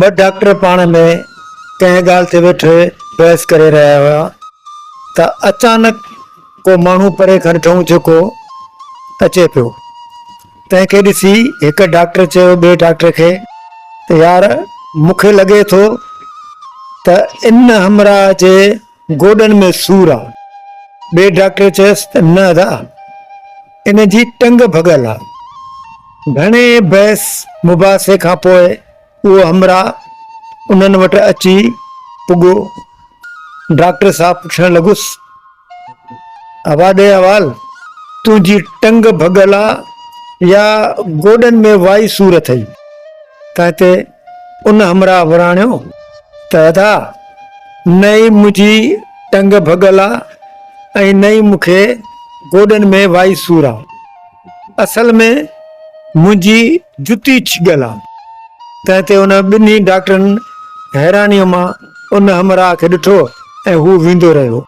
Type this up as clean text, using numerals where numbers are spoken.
ٻه ڊاڪٽر پاڻ ۾ ڪنهن ڳالهه تي ويٺي بحث ڪري رهيا هيا ته اچانڪ ڪو ماڻهو پري کان ڏٺائون جيڪو اچي پيو. تنهن کي ڏسي هڪ ڊاڪٽر چيو ٻئي ڊاڪٽر کي ته يار مون کي لڳي ٿو ته ان همراهه جي گوڏن ۾ سور آ. ٻئي ڊاڪٽر چيس ته نه ادا ان جي ٽنگ ڀڳل آ. گهڻي بحث مباحثي کان پوء اهو همراهه انهن وٽ اچي پڳو. ڊاڪٽر صاحب پڇڻ لڳس، ابا ڏي احوال، تنهنجي ٽنگ ڀڳل آ يا گوڏن ۾ وائي سور اٿئي؟ تنهن تي ان همراهه وراڻيو ته ادا نه ئي منهنجي ٽنگ ڀڳل آ ۽ نه ئي مون کي گوڏن ۾ وائي سور آ. اصل ۾ منهنجي جتي ڇڳل آ. تنهن تي ان ٻنهي ڊاڪٽرن حيرانيء مان ان همراهه کي ڏٺو ۽ هو ويندو رهيو.